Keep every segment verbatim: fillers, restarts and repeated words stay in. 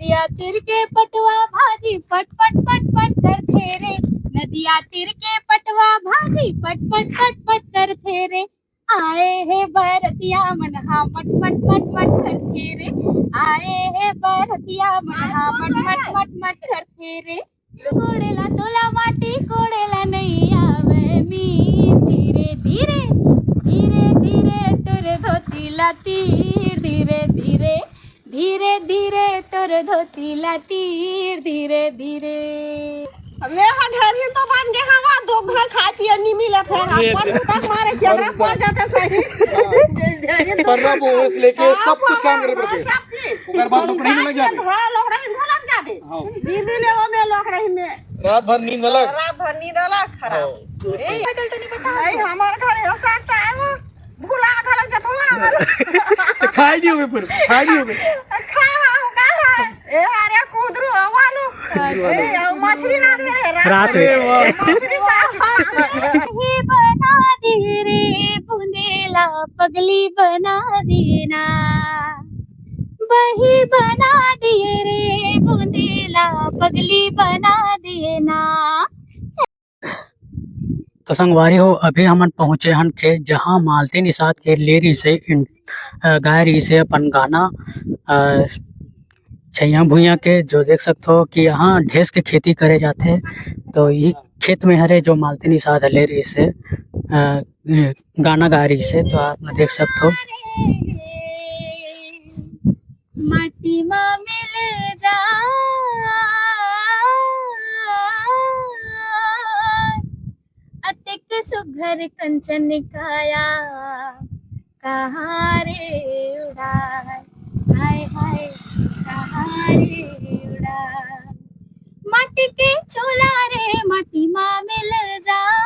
नदिया तीर के पटवा भाजी पट पट पट पट करथे रे। नदिया तीर के पटवा भाजी पट पट पट पट करथे रे। आए हे बरतिया मन हा मट मट मट मट करथे रे। आए हे बरतिया मन हा मट मट मट मट करथे रे। कोड़ेला तोला माटी कोड़ेला नहीं आवे मीर। धीरे धीरे धीरे धीरे तोर धोती ला तीर। धीरे धीरे धीरे धीरे तोर धोती ला तीर। धीरे धीरे। अबे हाँ, ढेर दिन तो बन गए हवा, दो घर खाए पिए नहीं मिले, फिर ये अपन तक मारे चेहरा पर जाता सही। ढेर दिन तो परना बन गए। बोस लेके हाँ, सब कुछ काम करे परना, पड़ते। सब चीज। ओकर बाद लोग नहीं लग जाते। हाँ, लोग नहीं लग जाते। हाँ। बीबी ले वो में लोग रही में। रात भर नींद अलग। रात भर नींद अलग खराब। हाँ। ए, नहीं, हमारे घर हो सकता है वो। भुला घलक जथवा। तो खाई नहीं होबे, पर खाई नहीं होबे। खा, खा, खा। ए, अरे, कुदरू, आवालू। ए, मछली ना दे रे, रात रात में। में। मछली ना। ही बना दे रे बुंदेला, पगली बना देना। बही बना दिए रे बुंदेला, पगली बना देना। तो संगवारी हो, अभी हमन पहुँचे हन खेत, जहाँ मालती निषाद के ले रहिसे इन-, अ, गाय रहिसे अपन गाना, अ, छैया भुइयां के, जो देख सकथो कि यहाँ ढेस के खेती करे जाथे। तो यही खेत में हरे, जो मालती निषाद ह ले रहिसे, अ, गाना गाय रहिसे, तो आप देख सकथो। माटी मा मिल जा, अतेक सुघर कंचन काया, कहाँ रे उड़ाय, हाय हाय, कहाँ रे उड़ाय। माटी के चोला रे, माटी मा मिल जा,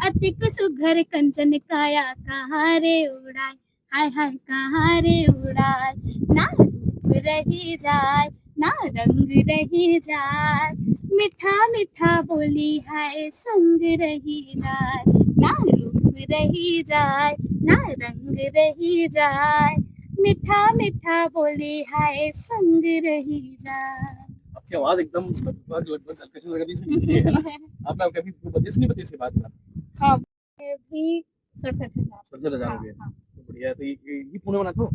अतेक सुघर कंचन काया, कहाँ रे उड़ाय। हाय हाय कहाँ रे उड़ाय, ना रूप रही जाय, ना रंग रही जाय। मीठा मीठा बोली हाय संग रही जाय, ना रूप रही जाय, ना रंग रही जाय। मीठा मीठा बोली हाय संग रही जाय। आपकी आवाज एकदम लगभग, लगभग हल्का सा लगा दी, मीठी है ना? आपने कभी बत्तीस नहीं, बत्तीस की बात करा? हाँ, अभी सड़सठ हजार। सड़सठ हजार हो गया। हाँ। तो बढ़िया है। तो ये, ये, ये पुणे बना तो?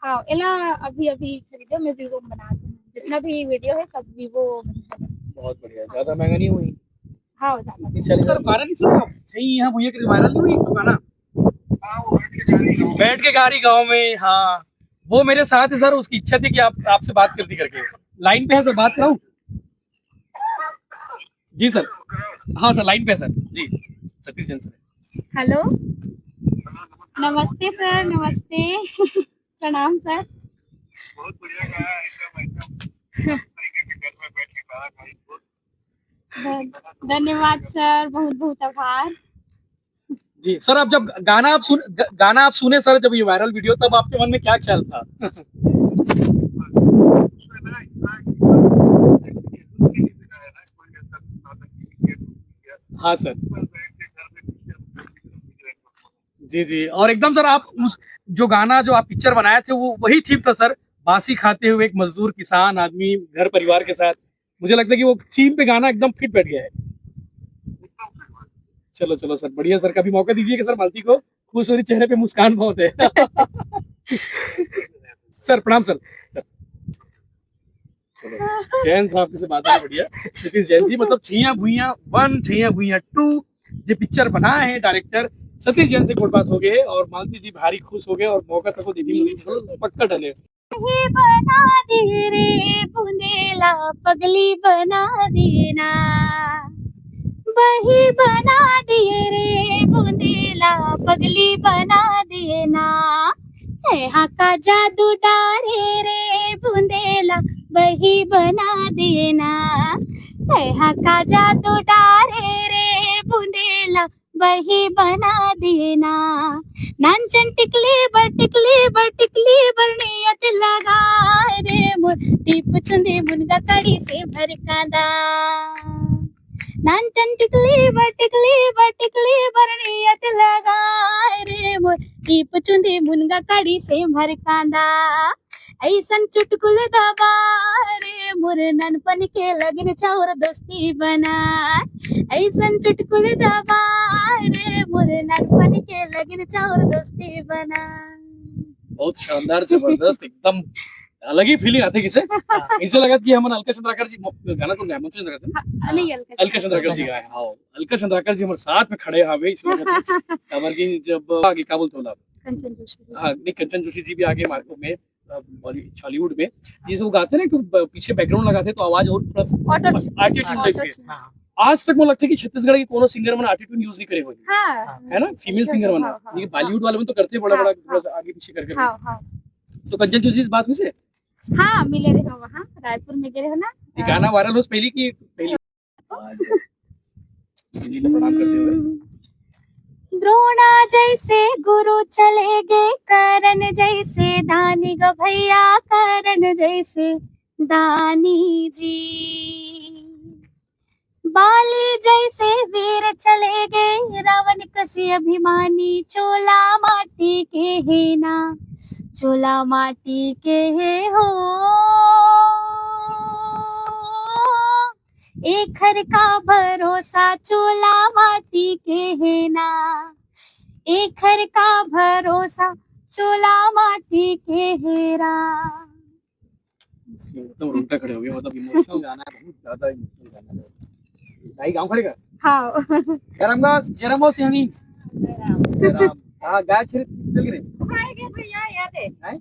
हाँ, एला अभी, अभी खरीदे, मैं Vivo में बना दूँ। जितना भी video है, सब Vivo में बना। बहुत बढ़िया, हाँ। ज्यादा महंगा नहीं हुई? हाँ, ज्यादा। इतनी चालीस हजार। सर, गाना नहीं सुना आप? नहीं, यहाँ भैया के viral नहीं हुई एक तो गाना? बैठ के गारी गाँव में, हाँ। वो मेरे साथ है सर, उसकी इच्छा थी कि आप, आपसे बात करती करके। लाइन पे है सर, बात कराऊं? जी सर। हाँ सर, लाइन पे है सर। जी, सतीश जैन सर। हेलो, नमस्ते सर, नमस्ते। प्रणाम सर। बहुत बढ़िया गाया, एकदम, एकदम। ध-, धन्यवाद सर, बहुत बहुत आभार। जी सर, आप जब गाना आप सुन, ग-, गाना आप सुने सर, जब ये viral video, तब आपके मन में क्या ख्याल था? हाँ सर। जी जी, और एकदम सर, आप उस जो गाना जो आप पिक्चर बनाए थे, वो वही थीम था सर, बासी खाते हुए एक मजदूर किसान आदमी घर परिवार के साथ। मुझे लगता है कि वो थीम पे गाना एकदम फिट बैठ गया है। चलो चलो सर, बढ़िया सर, कभी मौका दीजिएगा सर मालती को, खुश हो रही, चेहरे पे मुस्कान बहुत है। सर प्रणाम सर। सर चलो, जैन साहब से बात है, बढ़िया। सतीश जैन जी, मतलब छैया भुइयां वन, छैया भुइयां टू, ये पिक्चर बनाए हैं डायरेक्टर सतीश जैन से गोठ बात हो गए और मालती जी भारी खुश हो गए और मौका तक को देखी मुझे पक्का डले। बही बना दे रे बुंदेला, पगली बना देना। बही बना दे रे बुंदेला, पगली बना देना। तैहा का जादू डारे रे बुंदेला, बही बना देना। तैहा का जादू डारे रे बुंदेला, बही बना देना। नानचन टिकली बर, टिकली बर, टिकली बर नियत लगाय रे मोर, टीप चुंदी मुनगा कड़ी से भर कांदा। नानचन टिकली बर, टिकली बर, टिकली बर नियत लगाय रे मोर, टीप चुंदी मुनगा कड़ी से भर कांदा। ऐसन चुटकुल दबा रे, मोर ननपन के लगिन चाउर दोस्ती बना। ऐसन चुटकुल दबा रे, मोर ननपन के लगिन चाउर दोस्ती बना। बहुत शानदार, जबरदस्त, एकदम अलग ही फीलिंग आथे किसे। इसे लगत कि हमन अलका चंद्राकर जी, गाना कौन गाए? मंचू चंद्राकर ना? हाँ, नहीं, अलका अलका चंद्राकर जी गाए, हाँ, अलका चंद्राकर जी हमर साथ में खड़े हावे, इसे लगत हे। काबर कि जब आगे का बोलते हो आप? कंचन जोशी जी। हाँ, नहीं, कंचन जोशी जी भी आगे मार्केट में, अ, बॉली-, छॉलीवुड में, ये सब गाते ना, तो ब-, पीछे बैकग्राउंड लगाते तो आवाज और थोड़ा auto tune. Auto tune type के। Auto tune. हाँ। आज तक मोला लगथे कि छत्तीसगढ़ के कोनो सिंगर मन ऑटो ट्यून यूज नहीं करे होही। हाँ। हाँ। है ना, फीमेल सिंगर मन। हाँ, हाँ, ये हाँ। बॉलीवुड वाले मन तो करथे बड़ा हाँ, बड़ा, थोड़ा हाँ। सा आगे पीछे करके। हाँ, हाँ। तो कंचन जोशी से बात हुई से? हाँ, मिले रहे हो वहाँ, रायपुर में गए रहे हो ना? ये गाना वायरल हो पहली की पहली? आज दीदी को प्रणाम करते हुए। द्रोणा जैसे गुरु चले गे, करण जैसे दानी गो भैया, करण जैसे दानी जी। बाली जैसे वीर चले गे, रावण कसे अभिमानी, चोला माटी के हे ना, चोला माटी के हे हो। एखर का भरोसा चोला माटी के हे ना, एखर का भरोसा चोला माटी के हे रा। एकदम रोंगटा खड़े हो गए, मतलब इमोशनल गाना है, बहुत ज्यादा इमोशनल गाना है। भाई गाँव खड़े का? हाँ। गरम गा, गरम हो सियानी। गरम। हाँ, गाय छेरी चल गए। भाई के भैया, ये दे। हैं?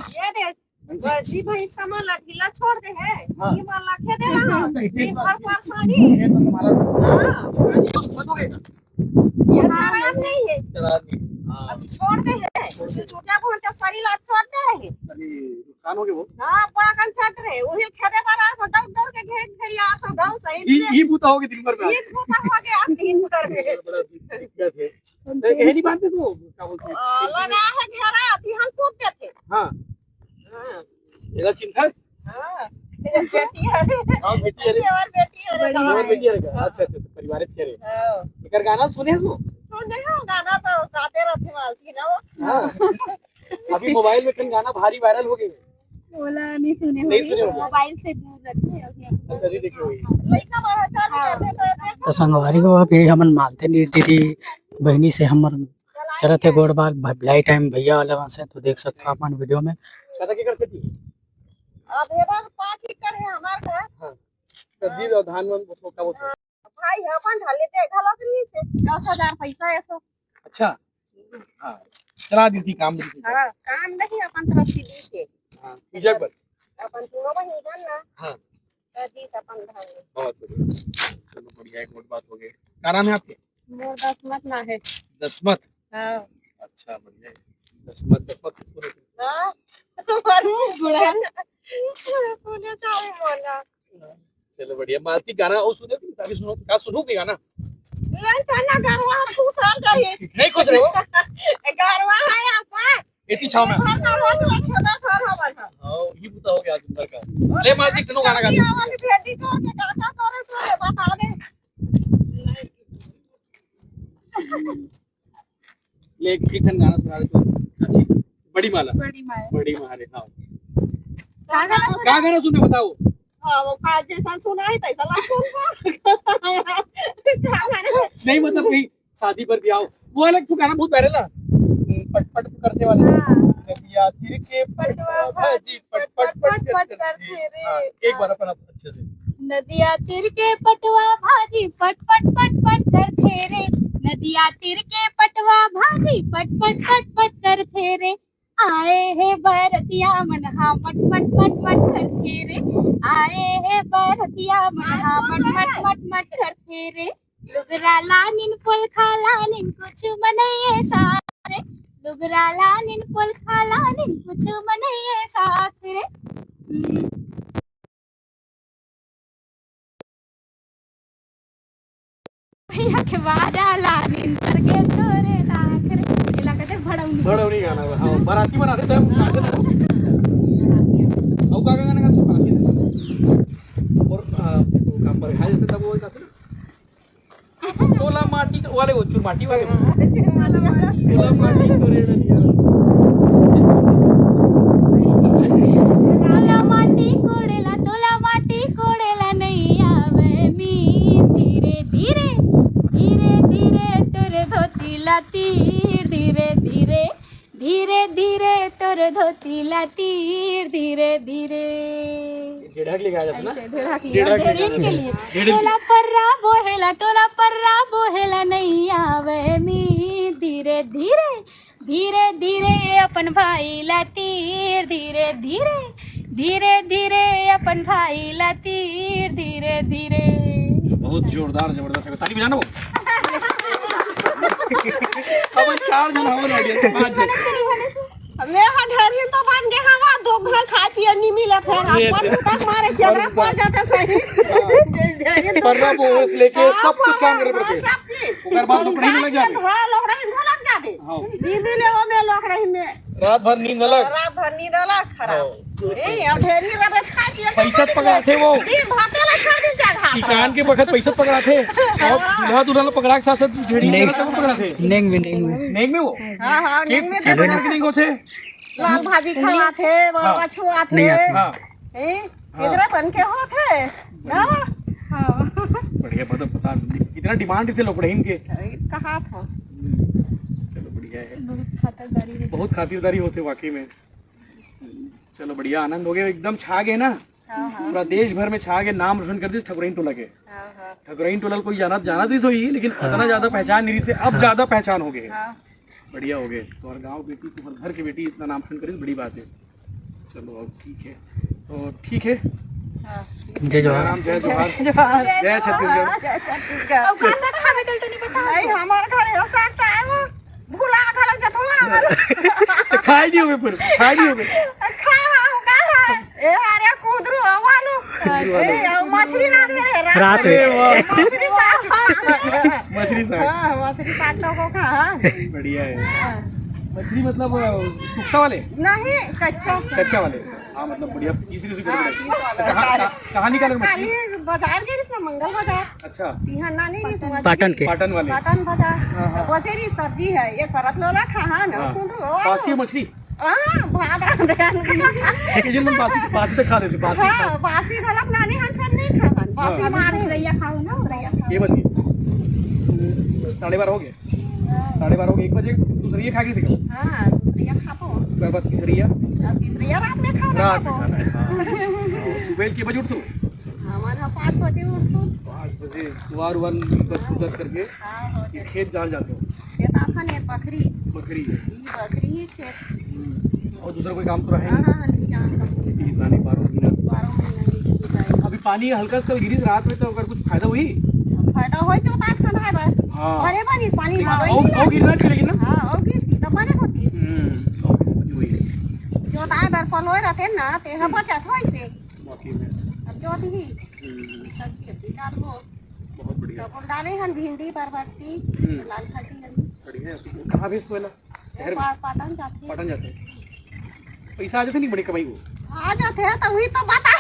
ये दे। जी भाई, सामान ला ढीला छोड़ दे है। हाँ। ये वाला खे दे रहा। ये भर परेशानी। ये तो तुम्हारा हाँ। ये खराब नहीं है। खराब नहीं। हाँ। अभी छोड़ दे है। छोड़ दे। छोटा बहन का साड़ी ला छोड़ दे है। अभी नुकसान हो गया वो। हाँ, बड़ा कंसर्ट रहे। वही खेदे बर आए तो डर डर के घेर घेर आए तो गाँव से। ई, ई बूता हो गया दिन भर में। ई बूता हो गया दिन भर में। बड़ा दिक्कत है। तो यही बात है तो, क्या बोलते हैं? आ, लगा है घेरा, अभी हम कूद देते। हाँ। हाँ। एला चिंता? हाँ। बेटी है। हाँ, बेटी है रे। और बेटी है रे। और बेटी है रे। अच्छा, अच्छा, तो परिवार के रे। हाँ। एकर गाना सुने हो? सुने हो, गाना तो गाते रहते वाली ना वो। हाँ। अभी मोबाइल में कहीं गाना भारी वायरल हो गए। ओला नहीं सुने नहीं होही, सुने होही। मोबाइल से दूर रखे अभी। अच्छा, नहीं देखे होही। लइका बड़ा चालू हाँ। कर देता है। तो संगवारी हो, अभी हमन मानते नहीं दीदी बहनी से हमर चलत हे गोड़ बाग भ-, भिलाई टाइम भैया वाले मन से, तो देख सकते हो अपन वीडियो में। कतक एकड़ खेती? अब एकर पाँच एकड़ है हमार घर। हाँ। सब्जी और धान वान उसको क्या बोलते हैं? भाई है अपन ढाले दे घलो करी से दस हजार पैसा है सो। अच्छा। हाँ। चला दी थी काम भी। हाँ, काम नहीं अपन तरफ से दी के। हाँ, पूजा पर। अपन दोनों बहिनी जान ना। हाँ। तो दी अपन धान। बहुत बढ़िया। चलो बढ़िया, एक और बात हो गई। क्या नाम है आपके? मोर दसमत ना है। दसमत? हाँ। अच्छा, बढ़िया है। दसमत, दसमत किसको रहते हैं? हाँ। बुढ़ा। तूने चाहे बोला। चलो बढ़िया। मालती गाना और सुने, तुम अभी सुनो, क्या सुनो के गाना? नहीं था ना गरवा, तू सर जाइए। नहीं खुश रहे हो? गरवा है आपका। इतनी छाव में। घर गरवा तो अच्छा था, घर हमारा। हाँ, ये बुता हो गया आज अंदर का। ले मालती, तनु गाना गा। ये वाली भेंडी को के काका तोरे सो रे बता दे। ले, एक, एक ठन गाना सुना दे तो। अच्छी। बड़ी माला। बड़ी माला। बड़ी माला, हाँ। गाना सुना। का गाना सुना बताओ? हाँ, वो का जैसा सुना है, तैसा ला सुन को। नहीं, मतलब कहीं शादी पर भी आओ। वो अलग तो गाना बहुत वायरल है। पट पट करते वाला। हाँ। नदिया तीर के पटवा भाजी पट पट पट पट करते रे। हाँ, एक बार अपन आप अच्छे से। नदिया तीर के पटवा भाजी पट पट पट पट करथे रे। नदिया तीर के पटवा भाजी पट पट पट पट करथे रे। आए हे बरतिया मन हा मट मट मट मट करथे रे। आए हे बरतिया मन हा मट मट मट मट करथे रे। लुगरा लानिन पोलखा लानिन कुछु मनइये साथ रे। लुगरा लानिन पोलखा लानिन कुछु मनइये साथ रे। हम्म। भैया के बाजा लानिन करके तोरे नाक रे। इला कहते भड़ौनी। भड़ौनी गाना बा। हाँ, बाराती बनाते तब नाचते तब। और का का गाना गाते बाराती में? और, आ, वो काम पर खाए जाते तब वो गाते ना। तोला माटी वाले, वो चुरमाटी वाले। हाँ, चुरमाटी वाला। तोला माटी तोरे डलिया। धीरे धीरे तोर धोती ला तीर, धीरे धीरे। ढेढ़क लेके आ जाते ना। ऐसे ढेढ़क लिया, ढेढ़क लेके ढेढ़िन के लिए। ढेढ़िन के। तोला पर्रा बोहेला, तोला पर्रा बोहेला नहीं आवे मी। धीरे धीरे, धीरे धीरे अपन भाई ला तीर, धीरे धीरे, धीरे धीरे अपन भाई ला तीर, धीरे धीरे। बहुत जोरदार, जबरदस्त है। ताली बजाना वो। अब चार जन हमारे audience में, पाँच जन। मैं हाँ ढेरी तो बन गए हवा, दो घर खाए पिए नहीं मिले, फिर ये अपन दे। तक मारे चेहरा पर जाते सही। ढेरी तो पर्रा बन गए। बोहस लेके हाँ, सब कुछ काम करे पड़ते। हाँ, सब चीज। ओकर बाद लोकड़ही में लग जाबे। हाँ, लोकड़ही में लग जाबे। हाँ। बीबी ले वो में लोकड़ही में। रात भर नींद अलग। रात भर नींद अलग खराब। हाँ। ए, अब ढेरी रबे खा के पैसा पकड़ाथे वो। दिन भर तेला छोड़ दिन जगह। किसान के बखत पैसा पकड़ाथे। और दूल्हा दुल्हन ला पकड़ा के साथ साथ ढेरी नेंग। तेला तब पकड़ाथे। नेंग में, नेंग में। नेंग में वो? हाँ, हाँ, के नेंग में चलो ना। नेंग होथे? लाल भाजी खवाथे, हाँ। बड़वा छुआथे। नहीं आते। हाँ। ए, हाँ। इधर बन के होथे। हाँ। हाँ। बढ़िया, मतलब, बता, इतना demand थे लोकड़हिन के। कहा था। चलो, बढ़िया है। बहुत खातिरदारी होथे। बहुत खातिरदारी होथे वाकई में। चलो, बढ़िया, आनंद हो गया, एकदम छा गए ना। हाँ, हाँ। पूरा देश भर में छा गए, नाम रोशन कर दिस ठकुरइन टोला के। हाँ, हाँ। ठकुरइन टोला ल कोई जानत, जानत ही सोई, लेकिन हाँ। उतना ज्यादा पहचान नहीं रहिस हे, अब हाँ। ज्यादा पहचान हो गए। हाँ। बढ़िया हो गए, तुम्हारे गाँव बेटी, तुम्हारे घर की बेटी इतना नाम रोशन करिस, बड़ी बात है। चलो, अब ठीक है, तो ठीक है। हाँ, ठीक। जय जोहार। राम, जय जोहार। जोहार। जय छत्तीसगढ़। जय छत्तीसगढ़। अब कौन सा खावे तल तो नहीं पता? नहीं, हमारे घर हो सकता है वो। भुला घलो जथवा हमर। तो खाए नहीं होगे, पर खाए नहीं होगे। खा, खा, खा, खा। ए, अरे, कुंदरू, वालू। कुंदरू वालू। ए, मछली रात में है, रात रात में। में। अरे, वाह। मछली साग। मछली साग। हाँ, मछली साग तो को खा, हाँ। बढ़िया है। हाँ। मछली मतलब, अ, सुक्खा वाले? नहीं, कच्चा। कच्चा वाले। हाँ, मतलब, बढ़िया, पीस रही, हाँ, पीस वाला। कहाँ, कहाँ, कहाँ निकाले मछली? खाली बाजार गए ना, मंगल बाजार। अच्छा। यहाँ ना नहीं, नहीं समझ। पाटन के। पाटन वाले। पाटन बाजार। हाँ, हाँ। बचेरी सब्जी है, ये परत लोला खा, हाँ, ना, हाँ। सुन लो। बासी मछली। हाँ, भात रांधे हैं। लेकिन जिन मन बासी, बासी तो खा लेते, बासी हाँ, खा। बासी गलत नानी हम सब नहीं खावन। बासी हाँ। मारे। रैया खाओ ना, रैया खाओ। ये बची। साढ़े बारह हो गए। हाँ। साढ़े बारह हो गए, एक बजे दूसरी ये खा गई थी। हाँ, दूसरी ये खाबो। ओकर बाद तीसरी ये। अब तीसरी ये रात में खाओ ना रात में खाबो। खाना है, हाँ। सुबह के बजे उठतो? हाँ, मन हाँ पाँच बजे उठतो। पाँच बजे, सुवार वन बस उधर करके हाँ, हो फिर जाए। खेत जान जाते हो? खेत आखन ये बकरी। बकरी। ये बकरी ही खेत। हम्म। और दूसरा कोई काम तो रहा ही हाँ, नहीं? हाँ, नहीं, काम तो नहीं। किसानी बारह महीना। बारह महीना ही किसानी। अभी पानी हल्का सा गिरिस रात में, तो अगर कुछ फायदा हुई? फायदा होई तो बात खाना है बस। हाँ। अरे बनी पानी हाँ, मारो और, ही और गिरना चाहिए ना? हाँ, और गिर की तो बने होती। हम्म, और गिरना चाहिए। जो दाए दर पलोए रहते ना, ते हम बचत होई से। बाकी में। अब जो भी हम्म। सब्जी अभी डाल दो। बहुत बढ़िया। तो अपन डाले हन भिंडी, बरबट्टी, हम्म। लाल भाजी हन। बढ़िया है। तो कहाँ भेजते हो ना? शहर में? पा-, पाटन जाते हैं। पाटन जाते हैं। पैसा आ जाते नहीं बड़ी कमाई को? आ जाते हैं, तो वही तो बता।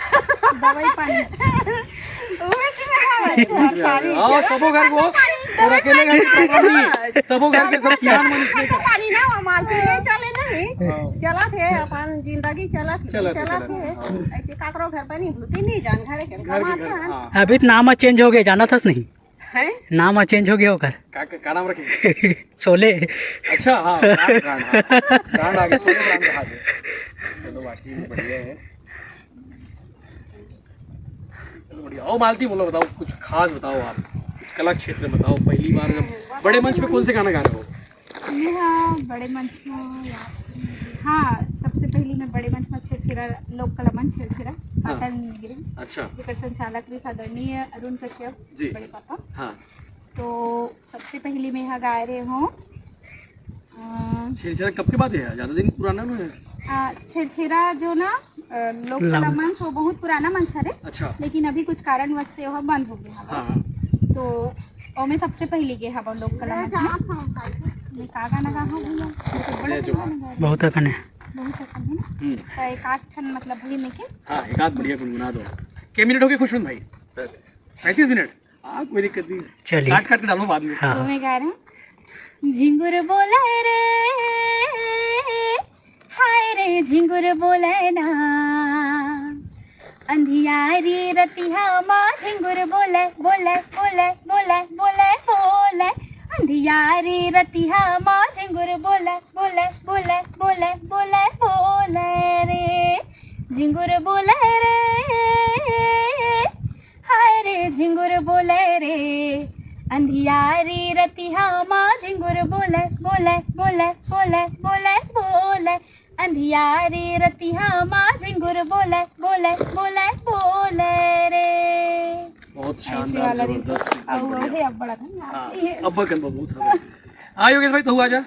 दवाई पानी। वही चीज में है भाई, वही चीज में है। सारी हाँ, चीज। सबो घर को, और अकेले घर के काम नहीं है। सबो घर के सब सियान मन इसमें का। पानी ना, वो मालपुआ नहीं चले नहीं। हाँ। चला थे, अपन जिंदगी चला थे, चला थे, चला चला थे। थे। ऐसे काकरो घर पर नहीं, भूती नहीं जान, घर के घर के कमाते घर, हैं। हाँ। अभी तो नाम चेंज हो गया, जाना था नहीं? हैं? नाम चेंज हो गया ओकर। का, का, का नाम रखे? शोले। अच्छा, हाँ, ब्रांड, ब्रांड, हाँ। ब्रांड आगे, शोले ब्रांड रहा है। चलो, बाकी बढ़िया है। चलो, बढ़िया। आओ, मालती, बोलो, बताओ, कुछ खास बताओ आप। कुछ कला क्षेत्र बताओ, पहली बार जब बड़े मंच पे कौन से गाना गा रहे हो? मैं हाँ, बड़े मंच में या-, हाँ, सबसे पहली मैं बड़े मंच में छेरछेरा, लोक कला मंच छेरछेरा, हाँ। पाटन गिरी, अच्छा। जेकर संचालक भी आदरणीय अरुण कश्यप, जी। बड़े पापा। हाँ। तो सबसे पहली मैं यहाँ गाए रहे हूँ, अ, छेरछेरा कब के बात है यार? ज्यादा दिन पुराना नहीं है। अ, छेरछेरा जो ना, अ, लोक कला लाम। मंच, वो बहुत पुराना मंच हरे। अच्छा। लेकिन अभी कुछ कारणवश से वो बंद हो गया हवे। हाँ, हाँ। तो ओमे सबसे पहली गे हवा लोक कला मंच में। मैं का गाना गा हूँ भैया? मैं तो बड़ा जय जोहार। गाना गा रही हूँ। बहुत अकन है। बहुत अकन है ना? हम्म। तो एक आध ठन मतलब भली में के। हाँ, एक आध बढ़िया गुनगुना दो। के मिनट हो गए खुशवंत भाई? पैंतीस मिनट। हाँ, कोई दिक्कत नहीं। चलिए। काट, काट के डालो बाद में। हाँ। तो मैं गा रही हूँ। झिंगुर बोले रे, हाय रे झिंगुर बोले ना, अंधियारी रतिहा मा झिंगुर बोले, बोले, बोले, बोले, बोले, बोले, अंधियारी रतिहा मा झिंगुर बोले, बोले, बोले, बोले। बोले बोले बोले रे, झिंगुर बोले रे, हाय रे झिंगुर बोले रे, अंधियारी रतिहा मा झिंगुर बोले बोले बोले बोले बोले बोले, अंधियारी रतिहा मा झिंगुर बोले बोले बोले बोले रे। बहुत ऐसे शानदार, वाला जबरदस्त, एकदम अउ बढ़िया। हे अब बड़ा था। हाँ, अब बकन बहुत हो गया। आ योगेश भाई, तो हुआ जा।